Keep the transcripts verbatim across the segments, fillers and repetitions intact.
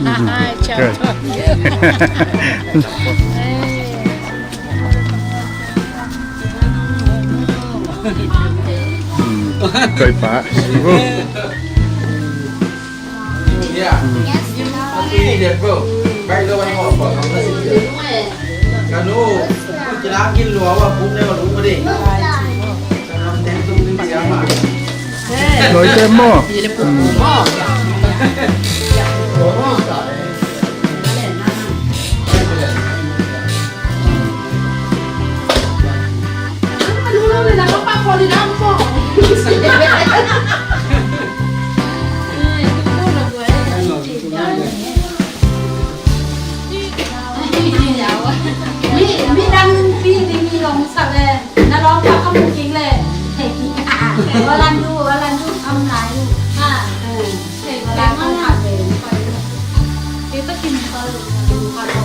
Ai, chào. Good. Kai pa. Yeah. Yes, you know. Bro. Right, no one more. Kanu, kila kin lua wa pun ne wa lu ma de. Loi tem maw? Mi, mi dang pi ding i long sa le, na long pa ka mu king le. Wa lan du, wa lan du, am lai du. Ha. Wa lan du, ha, le. Kita kin pa lu, pa lu.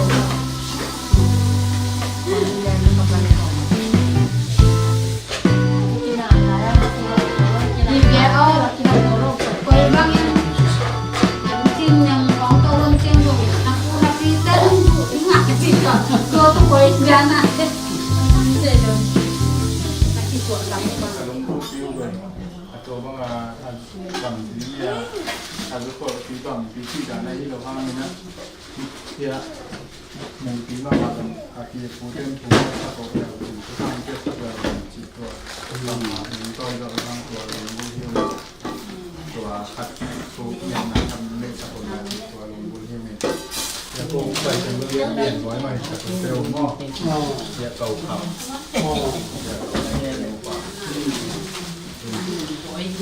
Mungpi mahmah a pi a pu ten pu mahmah sak awk leu, pu sang piak sak leu, cih tua. Mahmah ning tawi zawh hang tua lunggulh hi uh. Tua khat thu ngetna khat neih sak awk leu, tua lunggulh hi uh. Ya kong pai ten lunggulh bian buai mai sak awk leu maw. Ya kau khau. Ya kau khau.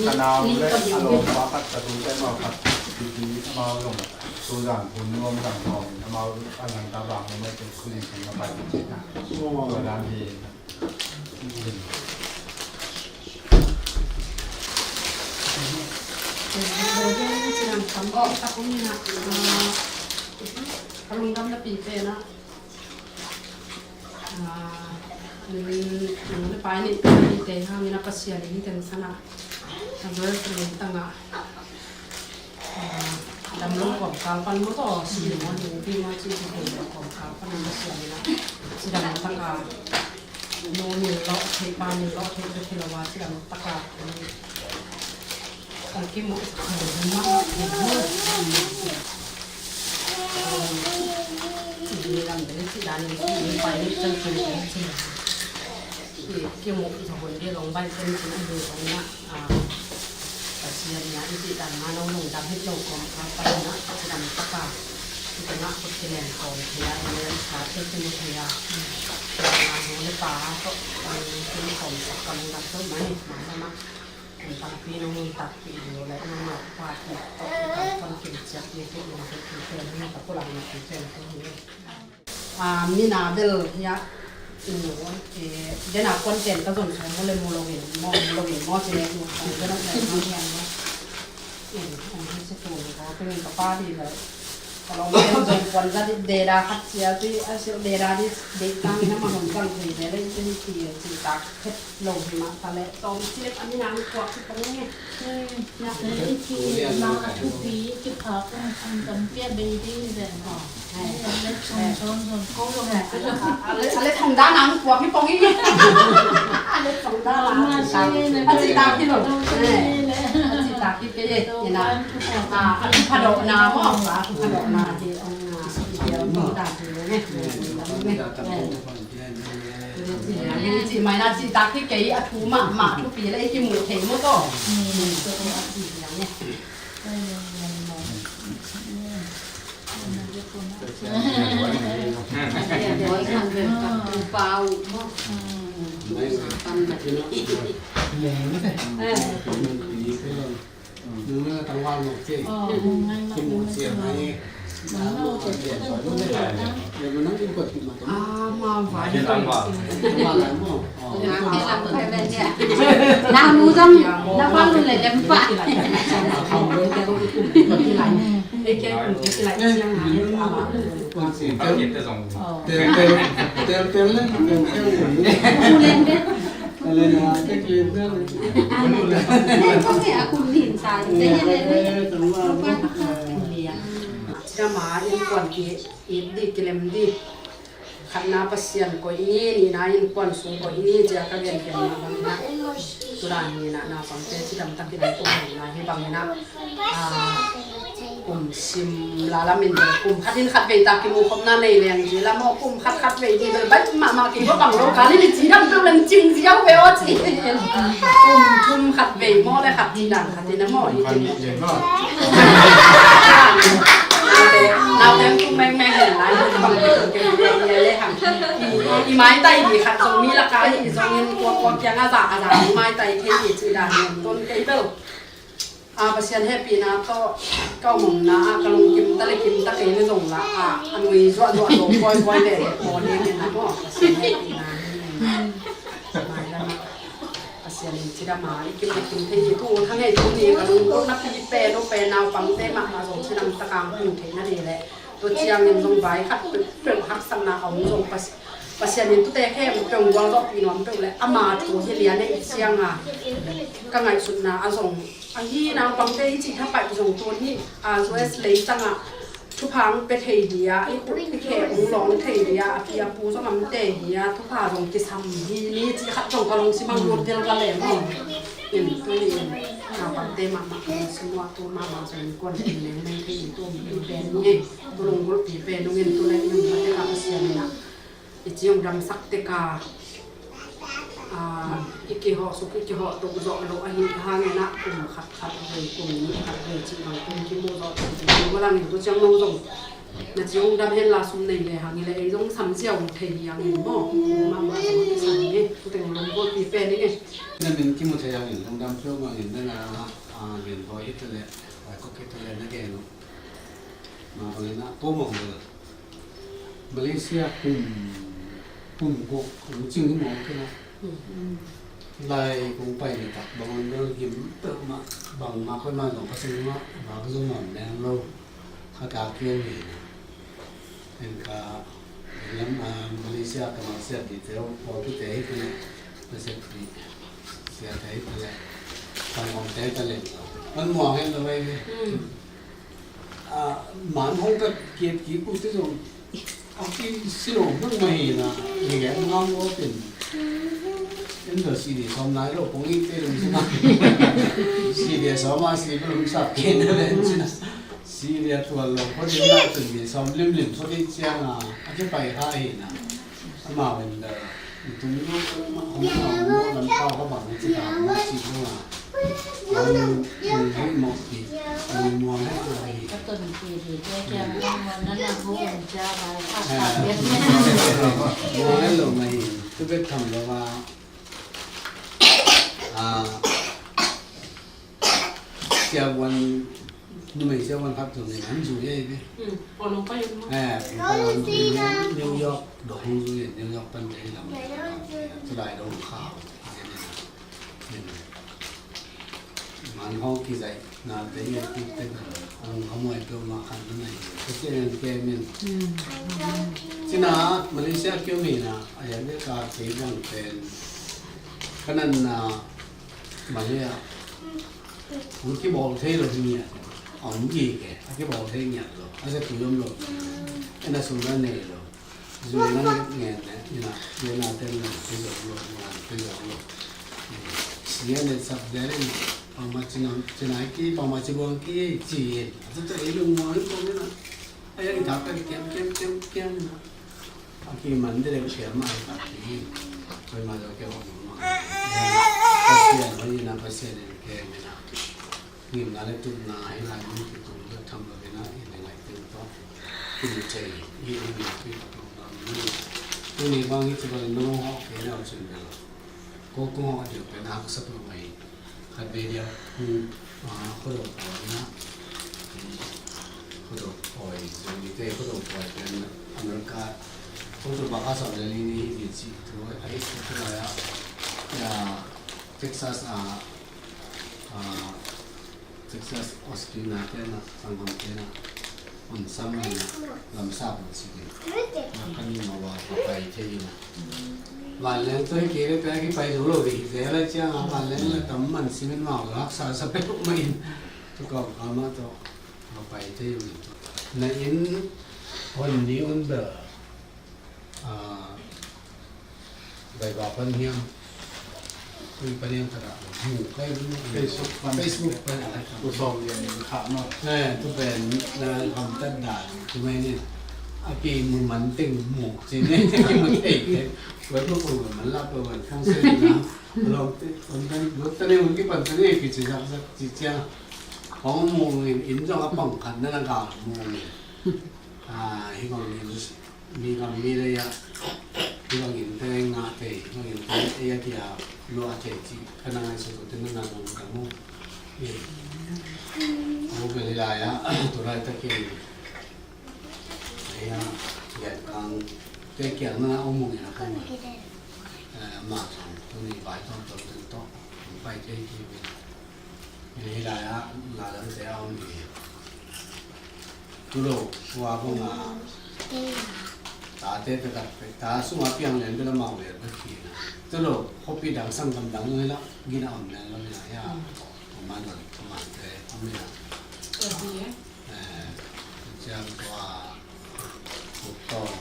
Ka nau le a lawmpa khat ka tu te mau khat pipi mau zong. Tuzan hun nuam zang tawm in amau a ngan ta bang nuam ai tun kuling kan mapai in cihna. Tua dan hi. Ka lungdam na pi pen ah. Ah, nung le pai nih pi nih te hangin a Pasian in hih teng sana a girlfriend tanga, ah, dam lo kawmkal pan maw taw, si maw, ning pi maw, ci pi lo kawmkal pan a Pasian in a cidam taka nu nin lawh theih, pa nin lawh theih bek hi lo a cidam taka Ang kimu, ang kimu. Ang kimu. Ang kimu. Kimu, kimu. Pasian na i cih dan ma no nong dam het lo kawm ka pai na cidam taka. Kita na kut kinen kawm thei a, inen sa thei kimu thei a. Na no le pa ko, ang kimu kawm sa kam dam to mani, ma ma ma. Nuntakpih nong nuntakpih ding uh leh nangmah party tawh i kamkam kimciat ding uh nong hih ding pen hi ka pulang na pen pen hi. Ah, mina bel hiah in uh, eh, dena puan pen ka zon sawm maw le mu lo in maw, mu lo in maw ci leh nu kong ka nong leh nong hian maw. In, in hi ci tu ni ko, pen ka pa ding leh. Ka lawm pen zong puan za ding deda khat cia ci, a silh deda ding dei tang na ma hon zang thei de leh ci hi ci tak het. Lo hi mah ta leh tawm ci leh a mina hong kuak hi pong nge. Na i ci ma a thupi kiphak hong hong dam pia bei ding zen. A leh hong dan a hong kuak hi pong nge. A leh hong dan a hong kuak. A ci tak hi lo. A ci tak hi kei e. Ina a thu phadawhna maw, a thu phadawhna hi ong a i bial maw dan hi lo nge. Cih mai na cih tak hi kei a thu mahmah thupi le i kimuh thei maw taw. Nang nu zong na pa lu le lem pa. Tel tel tel tel tel tel. Ku lem tel. Kong he a kun nin sa. Cidam a innkuan ki-it dih, kilem dih. Khatna Pasian koih ni, nihna innkuan sung koih ni, cia ka gen pen mah bangin ah, tu dan ni in ah naupangte cidam takin an kum hen lai hi bangin ah, ah, kum sim la lamin bel kum khat in khat vei ta kimuh khopna nei leng ci la maw, kum khat khat vei hi bel baih mahmah kei, tua bang lo ka ni, cidam peuh leng cing ziau ve aw ci. Kum thum khat vei maw le khat ci dan khat in ah maw hi. Naute, naute kum mengmeng hen lai, kum bang le hang. I, i maitai hi khat zong mi lak ah hi zongin, kua kua kiangah za a za maitai thei hi ci dan hi, tun kei bel. A, Pasian hehpihna tawh ka om omna ah ka lungkim ta le kim ta kei le zong la, a, a nui zuahzuah lo, buaibuai le le pawl hi, hi na maw, Pasian hehpihna hi. Mailam ah Pasian in cidam a i kim le kim thei hi. Tu thang hei tu ni ka lunggulhna pi pen uh pen naupangte mahmah zong cidam tak a hong theihna ding le, tua ciangin zong vai khat peuhpeuh haksatna a om zong Pas-, Pasian in tute khempeuh gualzawhpih nuam peuh le ama thu hi lian e i ciang a, ka ngaihsutna ah zong ahi, naupangte i cih thapaih zong tun hi, a, U S leitang ah thupha hong pia thei hi a, i khut i khe hong lawng thei hi a, a pi a pu zong a mite hi a, thupha zong kisam hi ni cih khat zong ka lungsim ah lut vel ka lem maw. In tu ni in naupangte mahmah ka lungsim ah tu mahmah zong kuan in leng mei thei in tu mi pen ni. Tu lunggulhpi pen nung in tu le i hong mate ka Pasian in ah i ci hong damsak tek a, a, i kihawh suk, i kihawh tuk zawh lo ahih hangin ah kum khat khat vei, kum nih khat vei cih bang kum kimuh zawh tuk tuk lo a langin tu ciang lo zong na ci hong dam hen la, sum nei le hang hi le ei zong sam ziau thei hi hangin maw. Kum mahmah zong a kisam hi, tu teng lunggulhpi pen hi nge. Na min kimu thei hangin lungdam peuhmah in na na, a, gen bawi hi ta le, bawi kok hi ta le na gen uh. Mah bangin ah ko mah bel Malaysia kum, kum guk kong cing hi mawk kei na. Lai kong pai ni tak bang on bel gim peuhmah, bangmah koimah zong ka sung mah, mah ka zong mah meng lo. Kha ka keu hi na. En ka lam, a, Malaysia ka mah siat dite uh, pawlpite hi kei na. Ka siat dite hi kei na. Ka mawngte ka lem lo. Man muang hen lo vei ve. A, man hong ka kiat kik uh te zong a kisi lo bek mah hi na, hi gen ngam lo pen. En lo C D sawm nai lo kong it te lungsim ah. C D sawm a si bek lungsak kei na ven ci na. C D a tual lo kong it na, C D sawm limlim kong it ciang a, a kipai kha hi na. Amau in dah tum lo, hong amau lam pau ka bang ci ta, mawk ci lo a. Hong, hong hei mawk pi, hong muang hei lo hi. Ka ton pi pi, tua ciang hong muang na na hong cia bai ka ka pi. Muang hei lo mah hi, tu bek tham lo a. A, siavuan, numei siavuan khat zong in an zui ei ve. Eh, New York dong hong zui, New York pan te lam. Tulai dong khau. Man hong kizaih na te i a kik te kan hong hamuai peuhmah khan na nei. Ka cian an ke min. Cina Malaysia keu mi na a yan de ka kei dang pen. Ka nan na Malaysia hong kibawl thei lo hi ngiat. A hong ki ke, a kibawl thei ngiat lo. A za tui om lo. En a sum na nei lo. Zui na ngen ne, ina, ina ten na, te zong lo, ina, te zong lo. Sia ne sak dere ni, pama cina, cina ki, pama ci buang ki, ci yen. A za ta ei lo muang ko na. A ya i ta ka kem, kem, kem, kem na. A ki man de le kem ma i ta ki. Koi ma lo ke wa ma. Pasian, oi na Pasian ke na. Ngimna le tupna hi lai mun ki tung le tham lo ke na i le ngai tin to. Ki ni chei, i i ni ki tung na mun. Tuni bang hi ci bang no ho ke na chin bel. Ko ko ho de pe na sa pe mai. Khat ve dia, hmm, ah, khuado pawi na. Khuado pawi, Zomite khuado pawi pen America. Khuado ba ka sa le li ni hi ci tu, a hi tu la ya. Ya, Texas, ah, ah, Texas Austin na te na, sanggam te na. Hun sam na, lamsa hun si ke. Na kan ma wa ka pai te na. Vanleng to hi kei le pia kipai zo lo ding hi te la ciang a vanleng la tam man simin mau haksa sa peuhmah in. Tu kau kama to ka pai thei uh hi. Na inn hon ni un bel, ah, Viber pan hiam, Twitter pan hiam khat ah mu kei un. Facebook pan. Facebook pan. Tu sawm lian in khah maw. Eh, tu pen na gamtat dan tu mai ni. A kimu man teng mu ci ni, kimu thei teng. Web lo ko man la ko man khang se na. Lo te, on kan, lo te ne, on kipan te ne, kici zak zak ci cia. Hong mu in, inn zong a pang khat na na ga mu in. Ah, hi bang in, mi gam mi lei ah, hi bangin te ngah thei, hi bangin te ei a kia lua thei cih ka na ngaihsut uh te na na dong ka mu. Ei, aw bel hi lai ah, tu laitakin ei a, Lian Khang te kiang na na om ung in a ka ma. Eh, amah zong tuni vai tawmtawm tawh hong pai thei hi. Hi lai ah, na lam te a om hi. Tu lo, tua bang a, tate taktak, ta sung a piang lian bel amau lian bel hi na. Tu lo, khuapi dang sanggam dang hi la, gina om lian lo hi la, ya. Om man, om man te, om hi la. Eh, ciang tua, khup tong,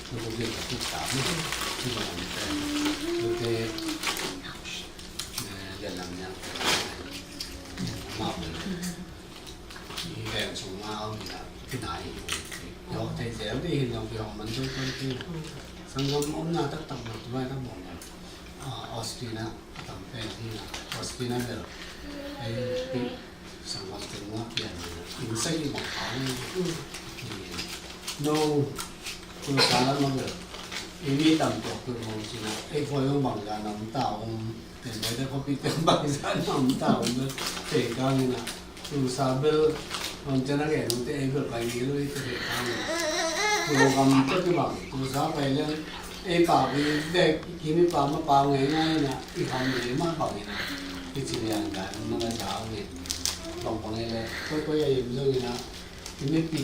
tu khup lian khup tam, tu bang om te, tu te, eh, lian lam lian te, amau lian. I veng sung ma om hi la, kinai hi. Yo, thei zel dih hi zong kihong man zong koi kei. Sanggam omna taktak lo, tu bai tak bawm lo. Ah, Austin ah a tam pen hi la. Austin ah bel ei pi sanggam teng ma pian hi la. Inn sai i bang pau hi. No, tu sa la ma bel. I mi tam tuak tu mong ci na. Ei khoi hong bang ga nam ta om. Ken bai te khuapi te bangzah na om ta om bel thei kang hi na. Tu sa bel hong cian a gen hong te ei bel pai ngei lo ei te thei kang hi na. Tu gam te kibang, tu sa pai leng ei pau hi dek, i kim i pau ma pau ngei ngai hi na, i ham ngei ma bang hi na. I ci lian dan ma la sa hong hi. Bang bang hi le, koi koi a im zong hi na. I mipi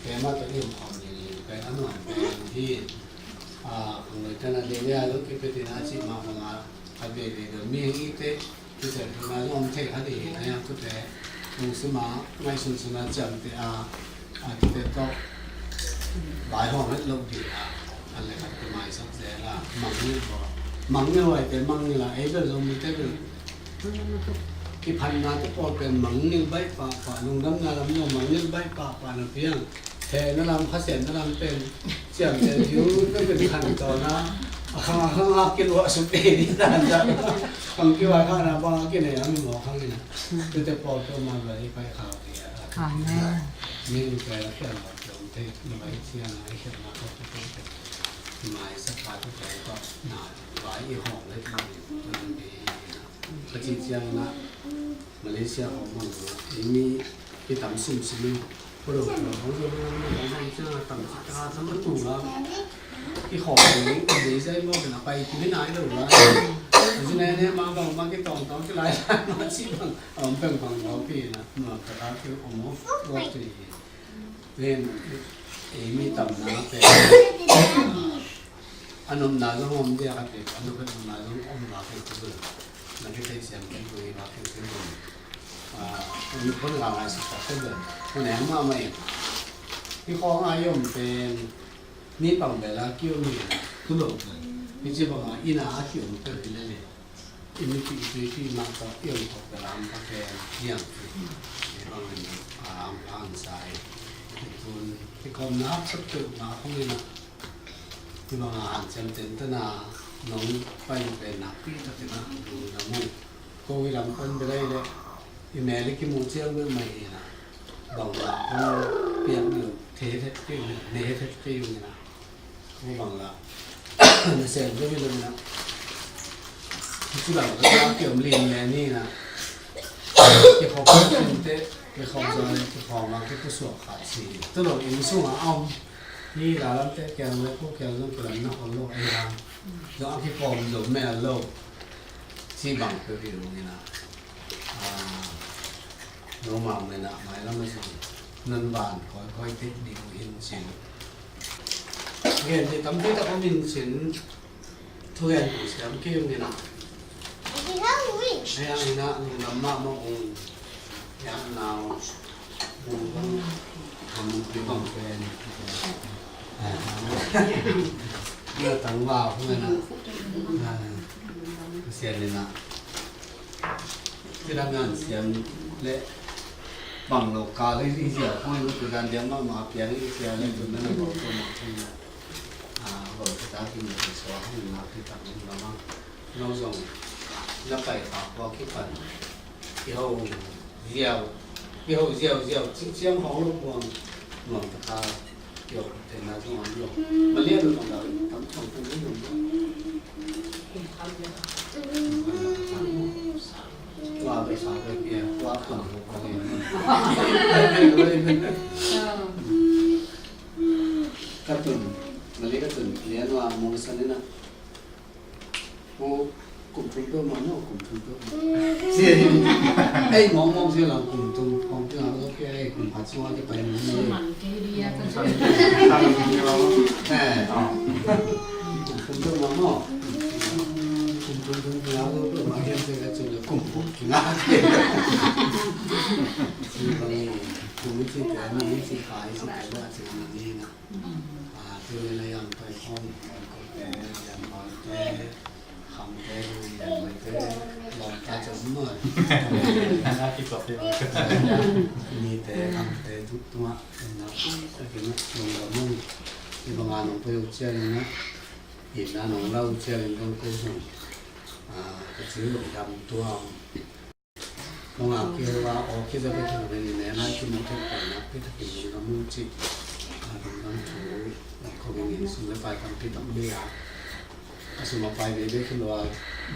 te ma tawh i om khawm hi, pen a nuam pen hi. A, kong lei tan a dei dei a lo kipia tina ci ma bang a, a dei dei dei mi hang i te, kician tuna zong om thei kha dei hi na yang kute, kong sima ngaihsun suna ciamte a, a kite tawh vaihawm het lo ding a, a le khat kumaisak zel a, mangngilh baw. Mangngilh huaite mangngilh a, ei bel zong mite bel kiphanna te pawl pen mangngilh baih pahpah, lungdamna lam zong mangngilh baih pahpah na piang. Thehna lam, khasiatna lam pen ciamteh ding uh, na pen khantawn a, a khang a khang a kiluah suk ei ding dan dan. Khang kiwa khana bang a kinei a mi maw khang ina. Tute pawl pen man va i pai khau ti a. Amen. Mi in pai la kian va kian te, na va i cian a i khian na ko ko ko. Mai sa ka tu pai ko na, va i hong le ti ni, tu ni. Ka ci ciang na, Malaysia khawng bang lo, ei mi kitam simsim in, polo polo khawng zo lo, mi khawng bang ciang a tam ci ta, tam a tu la, i khawng lo, i dei zai lo, na pai ki mi nai lo la. Zi ne ne ma bang ma ki tong tong ki lai lai ma ci bang, a om peng bang lo ki na, ma ka la ki om lo, lo ki. Ven, ei mi tamna pen, a nopna zong om dia ka pen, a nopna zong om va pen tu bel. Na ki theisiam pen tu hi va pen tu bel. A, a nop pon la ngai sik ta tu bel. Ko neng ma mai. Hi khawng a i om pen, mi pang bel a ki om hi, tu lo bel. Hi ci bang a, ina a ki om pen hi le le. I mipi i tuipi mah tawh i om khop ka lam ka pen hiam ci. Hi bangin a lam ka ang sai. Hi tun hi khawmna hak sak peuhmah khong in a, hi bang a hanciam tenten a nong pai pen nakpi takin a lungdam uh. Ko i lam pan bel ahi leh i mel i kimuh ciang bel mah hi in a, bang mah kong piak ding uh, thei het kei uh, ne het het kei uh in a. Ko bang la na sem zo mi lo na. Ci bang la ka ki om lim le ni na. Ki khop ka kin te, ki khop zo le ki khop ma ki ku suak kha ci. Tu lo in sung a om. Ni la lam te kiang le ko kiang zo ki lam na om lo ai la. Zo a ki khop zo me lo. Ci bang pe pi lo ni na. Ah. Noma mena mailam a sin, nan van koi koi te ding uh hin sin. Gen te tampi tak om in sin, thugen ku siam kim in a. Hei ang in a, lungdam mahmah ung. Hei ang nau, lungdam. Tua tangval hong en a, Pasian in a, cidam in siam leh bang lo kal hi ziau hong en, tua dan diam mahmah piang hi ziau leh tua na lo tua mah hong en a, lo tua ta kin tua hong en a, pi tak hong en a, no zong na pai kha kua kipan i ho ziau, i ho ziau ziau, ci ciang hong lo buang nuam ta kha. Yo, te na zong om lo. Ma lian lo tong lau, tam tong tong tong tong. Wa be sa be bia, wa kong lo kong lo. Ka tun, ma lian ka tun, lian wa mong san ni na. Kum thum peuhmah maw, kum thum peuhmah. Sia hi. Ei, mawngmawng sia lang kum thum, kong pi ngak zo pia ei, kum khat sungah kipai mawng maw. Eh. Kum thum peuhmah maw. Kum thum thum pi ngak zo peuhmah hiam sia ka cun kum thum pi ngak. Kum thum pi ngak, kum thum pi ngak, kum thum pi ngak. Ah, tuni na yan pai khawm, kote, yan malte, khamte, yan malte, lawmta cam maw. Nite, khamte, tu, tungah, na, takin, lungdam ung, i banga nong pai uh ciangin na, ina nong lau ciangin kong ko sung. Ah, ka cil lungdam tua. Nungak kihua aw kiza bek hi lo, nene nai kimu thei pen nakpi takin lungdam ung ci. A lungdam thu kong in sum le pai tampi tam hi a. A sum a pai veve hi lo a,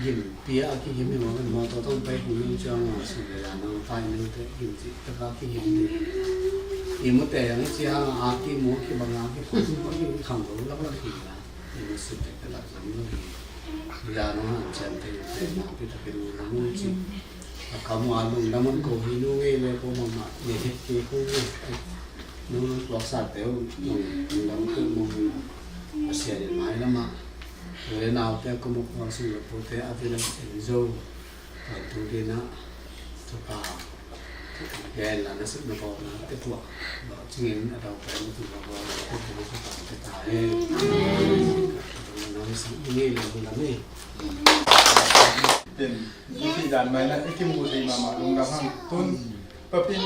gim pia a kigim hi lo, mawtaw tawh pai kul ning ciang a sum le a nang pai ning te gim ci taka kigim hi. I mute ang i ci hang a kimu kibang a kikhang lo lak lak hi a. I mute sum te ka lak zong lo hi. Lia nong hang cian te i te nakpi takin lungdam ung ci. A kam uh a lungdam hong ko hi, nu ngei le ko mahmah nei het kei ko ngei. Nu tuaksate uh lungdam ko mong a, Pasian in mailam ah u le naute a kom uh, khuang sung le pote a vei lam en zo. Tuan tung ding ah thupha gen la na sep na bawlna te puah lawh cingin a dau pen na thupha bawlna te puah thupha te ta hen. Nang sep ngei le lungdam hi. Tin, i cih dan mai na, i kimuh ding mahmah lungdam hang. Tun, papin,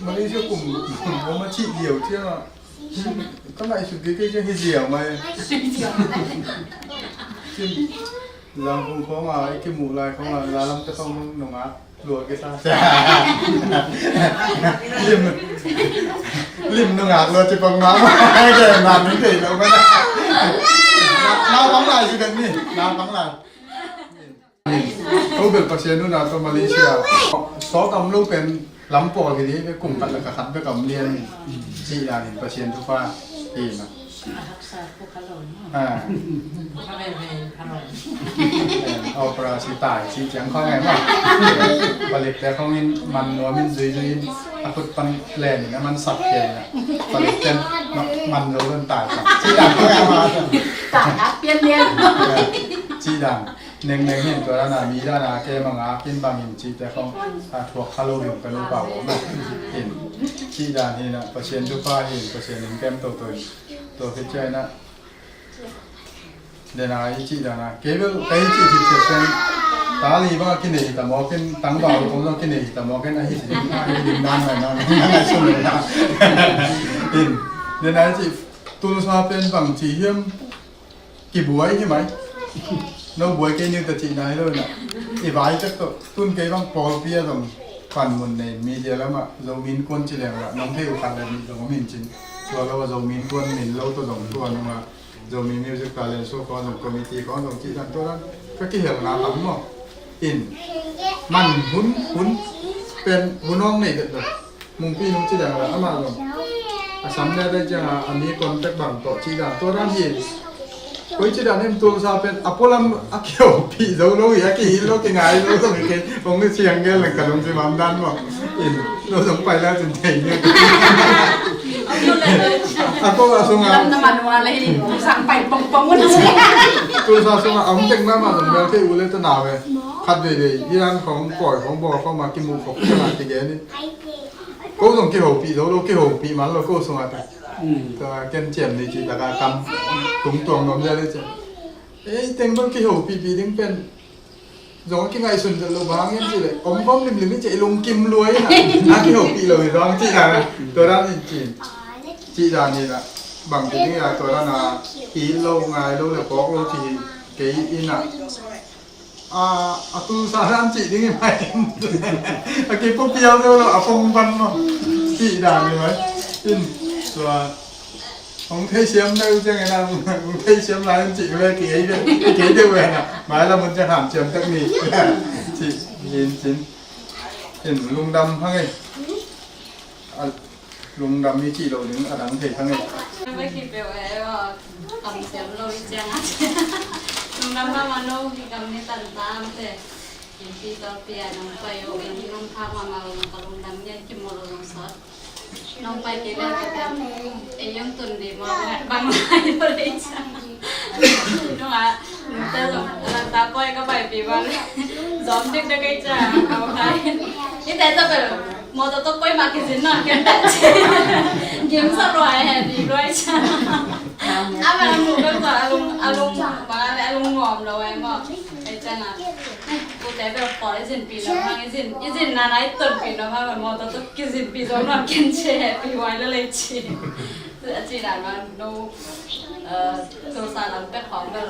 Malaysia kum, kum, kum a cih liau ciang a, ka ngaihsut kei kei ciang hi ziau mai. Tin, Zangkong khawng a, i kimuh lai khawng a, la lam te khawng nungak lua kei sa. Lim, lim nungak lua ci pang mahmah. Ai, kei man ning thei lo mai na. Na, na pang lai ci den ni, na pang lai. Ko bel Pasian nuna tawh Malaysia sawt a om lo pen lam pawl hi ding, kum khat le ka khat bek a om lian cih dan in Pasian thupha hi na. Opera si tai cih ciang khawng e maw. Palik te khawng in man nuam in zui zui in a khut pan len in a man sak pen in a palik ten man zo lon tai sak cih dan khawng e maw. Cih dan. Nengneng hi in tua dana mi dana kem a ngak in bang in cihte khawng a thuak kha lo hi ung ka nupa aw mah in. Cih dan hi na, Pasian thupha hi in, Pasian in kem toto in. Tua khit ciang a dena i cih dana kei bel ka i cih cih ciat ciang ta li bang a kinei hi ta mawk in, tangval khawng zong kinei hi ta mawk in, a hi ding, a hi ding dan mai na, na, na, na, sum na. In, dena i cih Tulsa pen bang ci hiam, kibuai hi mai. No buai kei niu ta cihna hi lo na. I vai tek tawh tun kei bang pawlpi a zong panmun nei, media lamah Zomi Innkuan ci leng lah nong thei uh khat le nih zong om in cin. Tua lo a Zomi Innkuan min lo tawh zong tua nungah Zomi Music Talent Show khawng zong committee khawng zong cih dan tua dan ka kihelna tam maw. In man hun, hun pen hun awng nei vet lo. Mungpi nung ci dan la amah zong a sam le dai ciang a, a mi contact bang tawh ci dan tua dan hi. Koi ci dan in Tulsa pen a pualam a kiopih zo lo hi, a kihil lo kingai lo zong hi kei. Kong ni ciang gel leng ka lung ci mam dan maw. In lo zong pai la cin thei ni. A ko a sung a. Lam na man wa le hi sang pai pong pong un. Tulsa sung a om tek na ma zong bel thei u le ta na ve. Khat vei vei hi dan khong koi khong bawl khong ma kimu khong ka na ti gen in. Ko zong kihopih zo lo, kihopih man lo ko sungah ta. Tua ken ciam ni ci taka kam tungtuang nuam zel i ciam. Ei teng bang kihopihpih ding pen zong a kingaihsun zel lo bang hiam cih leh om gawm limlim i cih lungkim lua in a, a kihopih lo hi zong cih dan a, tua dan in cih, cih dan in a, bang ci ding a, tua dan a it lo ngai lo le pawk lo ci hi kei in a, a, a tu sa dan cih ding hi mai. A kipu pial zo lo a pong ban maw, cih dan hi mai. In tua Hong theisiam deuh ciang ina, hong theisiam lai in cih ve, kei ve, kei deuh ve na. Mailam hun ciang hamsiam tek ni. Cih, cin, cin. In lungdam hang e. A, lungdam i cih lo ding a dang thei hang e. Ba kipeuh e, kamsiam lo i ciang a. Lungdam mahmah no, hi kam ni tan tam te. Pi tawh pi a nong pai uh in nong phak mahmah uh, ka lungdam ngiat kimul uh zong sawt. Nong pai kei leh ka teng ei hong tun dih maw, bang lai maw lei ciang. Nung a nute zong lanta pawi ka paipih bang zawm dikdek ei ciang a, au kai. Nite tawh bel mawtaw tawh pawi mah kizin nawn ken teh ci. Gimsa ruai he dih ruai ciang. A bang a mu bang a lung, a lung bang a leh a lung nuam lo ei maw. Ei ciang a Ute bel pawl i zinpih nuam hang, i zin, i zinna na i tonpih nuam hang, mawtaw tawh kizinpih zo nuam ken ci, hehpih huai lel ei ci. A ci dan mah no, eh, tosa lam pek khawng bel,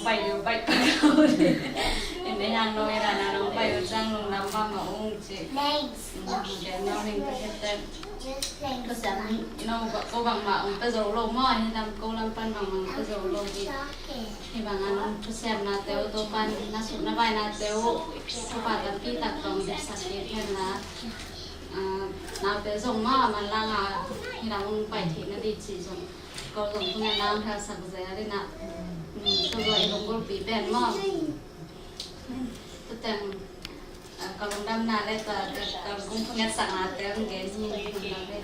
pai liu pai pai. I nei hang no i dan a nong pai uh ciang lungdam mahmah ung ci. Ken no ning ka khete. Pasian no ko bangmah ong pia zo lo maw, hi lam ko lam pan bangmah ong pia zo lo hi. Hi bang a nong thusiamnate uh, Topa'n na suk na vainate uh, Topa tampi tak tawng diksak kik hen la. Ah, naute zong maw, a manlang a hi lam ong pai theih na ding cih zong ko zong thungen nang thalsak zel in a. Hmm, ko zong i lunggulhpih pen maw. Tuteng Ka lungdamna le ka, ka, ka gumphunget saknate hong gen hi.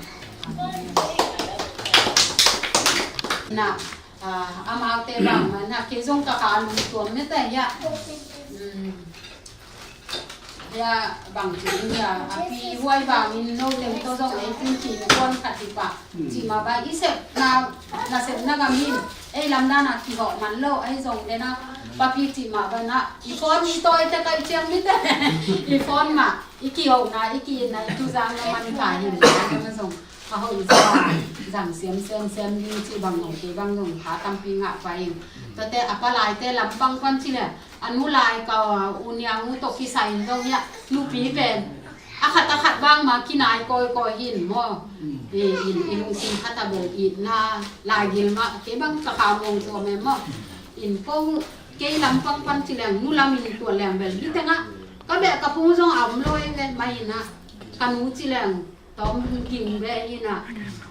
Na, ah, amaute bang na kei zong ka kha lungtuam mete hia. Hmm. Hia bang ci hia, a pi huai bangin no teng tawh zong ei tun ci kuan khat hi pah. Cih mah bang i sepna, nasepna gam in ei lamdang a kihawh man lo, ahi zong den a papi cih mah bang a i phone i tawi tek a i ciang mite i phone mah i kihawhna, i ki-itna, i tuzangna manpha hi. Tua zong a hoih zah zang siam siam siam ding cih bang lo, kei bang zong pha tampi ngah pah ing. Tuate a palaite lampang pan ci le a nu lai ka u niang uh tawh kisai in zong hiah nupi pen a khat a khat bang mah kinai kawikawi hi in maw. I, i, i lungsim khat a bel itna laigil mah kei bang ka kha mawng tuam e maw. In ko kei lampang pan ci leng nu lam in tuat leng bel hi tengah ka beh ka phung zong a om lo e ve mah hi na. Ka nu ci leng Tawm ging beh hi na,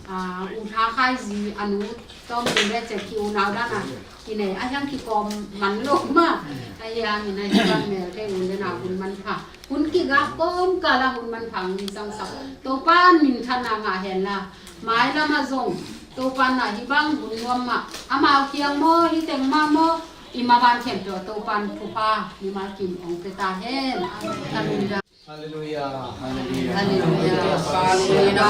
ah, u tha khai zi a nu tawm ging beh cek ki unau dan a kinei a hiang kikawm man lo ma. A hiang in a hiang mel kei un den a hun manpha, hun kigak kawmkal a hun manpha hong zangsak Topa'n minthanna ngah hen la, mailam ah zong Topa'n na hi bang hun nuam mah amau kiang maw, hi teng mah maw, i ma van khempeuh ah Topa'n thupha mimal kim hong pia ta hen. Ka lungdam. Halleluiah, halleluiah. Halleluiah.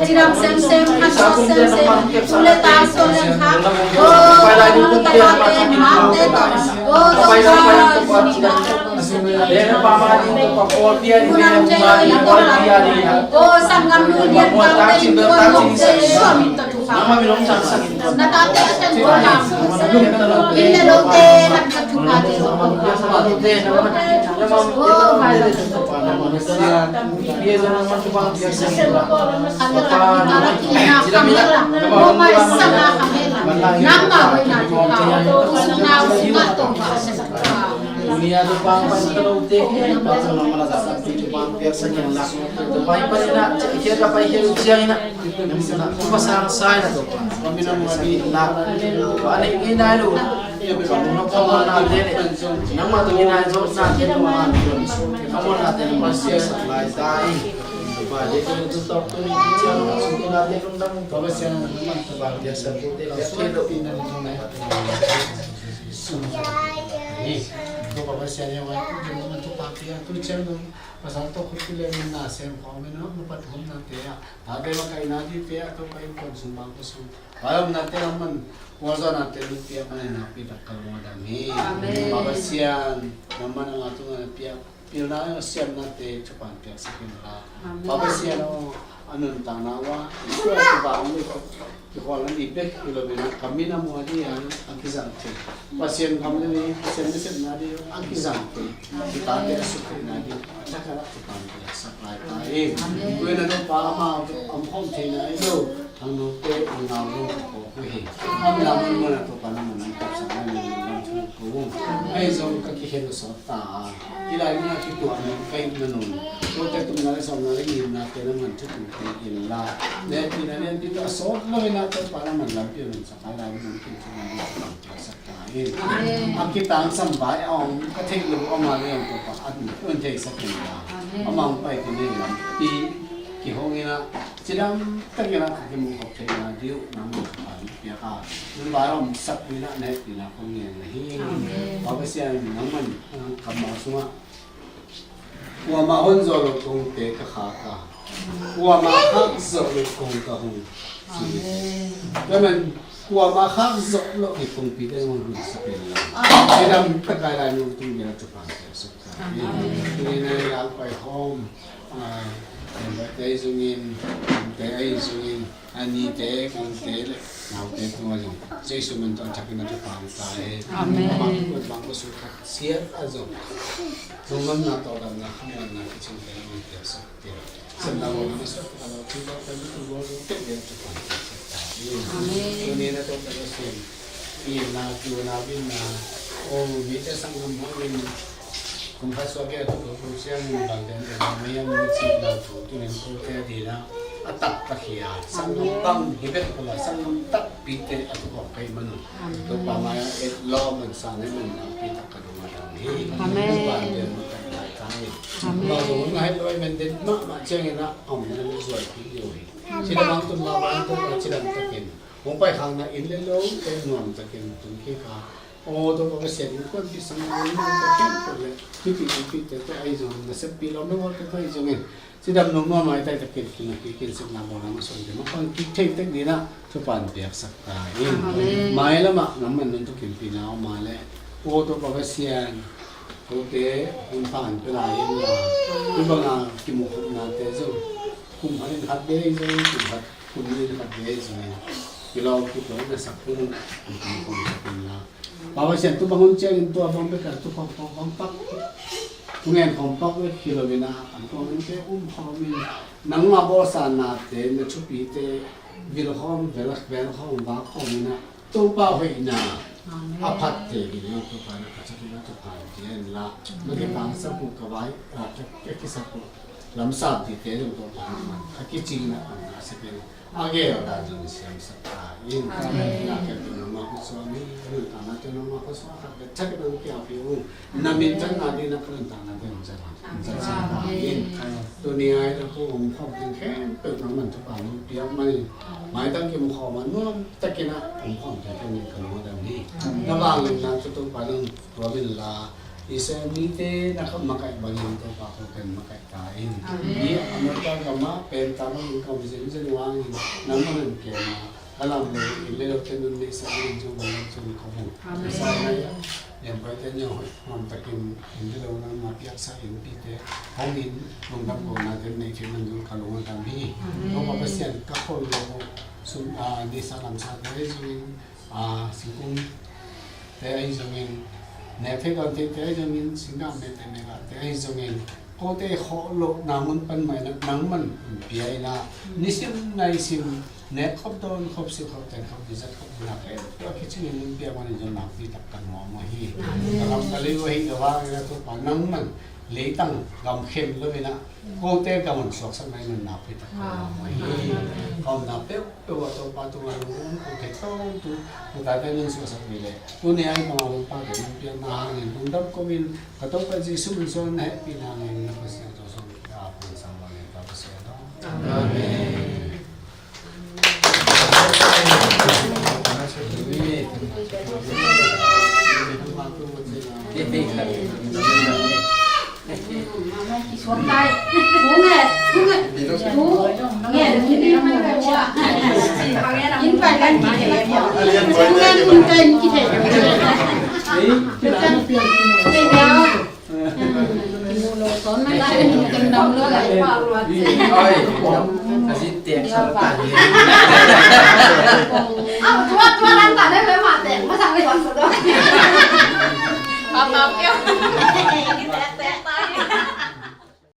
Cidam semsem, khat sawt semsem, tu le ta sawt le khat. O, tu le ta te, mate ta. O, tu le ta. Kunam te lo i ko la. O, sanggam nu lian kau te in ko lo te lo min ta tu ka. Na ta te a ten ko la. In le lo te na ta tu ka te lo. O, vai la. Pasal tawh khut kileng in na sem khawm in a, upat humnate ah, tate makaihna dingte ah, Topa in khuan sung bang khuan sung, pai omnate ah man, khualzawnate nong piak man in nakpi tak ka lungdam hi. Amen. Pa Pasian, nangman a ngah tungah na piak pilna, siamnate thupha piaksak in la. Amen. Pa Pasian aw, a nuntakna uh ah, Israel tua bang uh, kikhualna ding bek hi lo in a, ka minam uh a ding a kizang thei, Pasian gam le mi, Pasian nasepna ding a kizang thei, kitate a suk theihna ding a thakhat ah Topa in piaksak lai ta in. Amen. Tua in a Topa amau a om khawm theihna hi lo, a note a nau lo ko uh hi. A minam mun mun a Topa nangman nong kapsak na in nang thu ko uh. Ahi zong ka kikhen uh sawt ta a, hih lai mun a kituak nong kaihna nung, tuate tumna le sawmna le ngimnate nangman thu tung thei in la, le tina lian tina a sawt lo in a Topa nangman lampi a nunsak a, hih lai mun a nong tung thei in nang lampi a sak ta in. Amen. A kitangsam vai a om ka theih lo a om a le om Topa a dun theisak in la. Amen. Amau pai tina lampi kihong in a, cidam takin a ka kimuh khop theihna ding uh nangman ka pan piak a, nang vai a om sak ding in a na hehpihna kong ngen na hi. Amen. Pa Pasian nangman, ah, kammal sungah, kuamah hon zawh loh kongte ka khak a, kuamah khak zawh loh kong ka hong ci hi. Amen. Tua man kuamah khak zawh loh hi kongpite hong hunsak in la. Amen. Cidam takin hih lai mun tung ding a thupha piaksak ta hi. Amen. Tuni in a lampai home, ah, member te ahi zongin, te ahi zongin, a nite, kante le naute tungah zong Jesu min tawh a thakin a thupha ta hi. Amen. Amah kuat bang ko su khat siat a zong, zong nonna tawh damna, khamna kicing te a min piaksak te. Sepna bawl na masa a lo tu ba kan tu bawl zong tek dia thupha ta hi. Amen. Tuni na tawh ka lo sin. I na tu na bin na. O, mi te sanggam hong in. Kum khat suak a tuk kum siang in bang den den mei a min cih na thu tu nen ko te di na a tak tak hi a. Sanggam bang hi bek ko la sanggam takpi te a tuk kong kai man. Amen. Topa mai a et lo man sa ne man na pi tak ka dong a dang hi. Amen. Bang den ma kai lai ta hi. Amen. Bang dong ngai lo man den ma ma ciang in a om na ni zuai pi yo hi. Ci da bang tun ma bang ko ci dang takin. Hong pai khang na inn le lo te nuam takin tun kik a. Aw, Topa Pasian innkuanpih sang nuam takin ko le, hih pi innkuanpihte tawh ahi zong naseppi lawm na ngawlte tawh ahi zongin, cidam nuam nuam a i tai takin kin a kikin sepna bawl a masuante mapang kik thei tek ding a thupha piaksak ta in. Amen. Mailam ah nangman nong thukimpihna om a le, aw Topa Pasian, kote hun pha pia lai in la, hih bang a kimukhopnate zong kum khat in khat bei zong, kum khat kum in khat bei zong, kilawm kitlawm na sak hun, kum kum sak hun la. Pa Pasian, tu bang hun ciangin tua bang bek a tu khawm khawm pak, tu ngen khawm pak bek hi lo in a, an khawm in te um khawm in, nangmah bawlsa nate, na thupite vil khawm, vel, vel khawm, vak khawm in a, Topa hoihna Amen. A phatte ding zong Topa na ka cakina Topa ding la. Amen. Maki pangsak uh ka vai, ah, ka, ka kisak uh lamsam tite zong Topa na man. A kicing na pang na sakin. A gel dan zong siamsak ta in. Amen. Na ka tu na ma ku suami, nu ta na tu na ma ku suami, ka cakina kia pi u. Na min chan na di na ka nun ta na di na chan. Amen. Tuni ai na ku om khom ding khem peuh na man Topa nu piak man. Mai tang kim khom man nuam takin a om khom te ka min ka lung a dam hi. Amen. Na vangliatna cu Topa nang tuam in la, Israel mite na kha makaih bangin Topa ko pen makaih ta in. Amen. Hi America gam ah pen ta bangin ka om zenzen vangin nangmah nan kem a, ka lam lo in le lo te nun neihsak in cu bang cu ka mu. Amen. Sa ngai a, lian pai te nyo hoi, ngam takin in le lo nangmah piaksa in pi te hong in lungdam ko na te nei fi man zong ka lung a dam hi. Amen. Topa Pasian ka khol lo sum, ah, neihsa lamsa te zong in, ah, singkung te ahi zongin, nek thei tawnte te ahi zongin, singkang mek te nek ah te ahi zongin, kote khawh lohna mun pan mah in ah nangman pia in ah, nisim naisim nek khop dawn khop, silh khop, ten khop, dizat khop, na khempeuh a kicingin mun pia man in zong nakpi tak ka nuam uh hi. Ka lam ka lei uh ahi ka vang in ah Topa nangman leitang gam khen lo in ah, kote gam hong suaksak na in ah nakpi tak ka nuam uh hi. Ka omna peuh peuh a Topa tungah lungdam ko thei tawntung, tu tate nong suahsak mi le tuni a i bang a lungpa te nong piakna hangin lungdam ko in, ka Topa Jesuh min suang na hehpihna hangin na Pasian tawh sawm a pun sang bangin ka Pasian aw. Amen.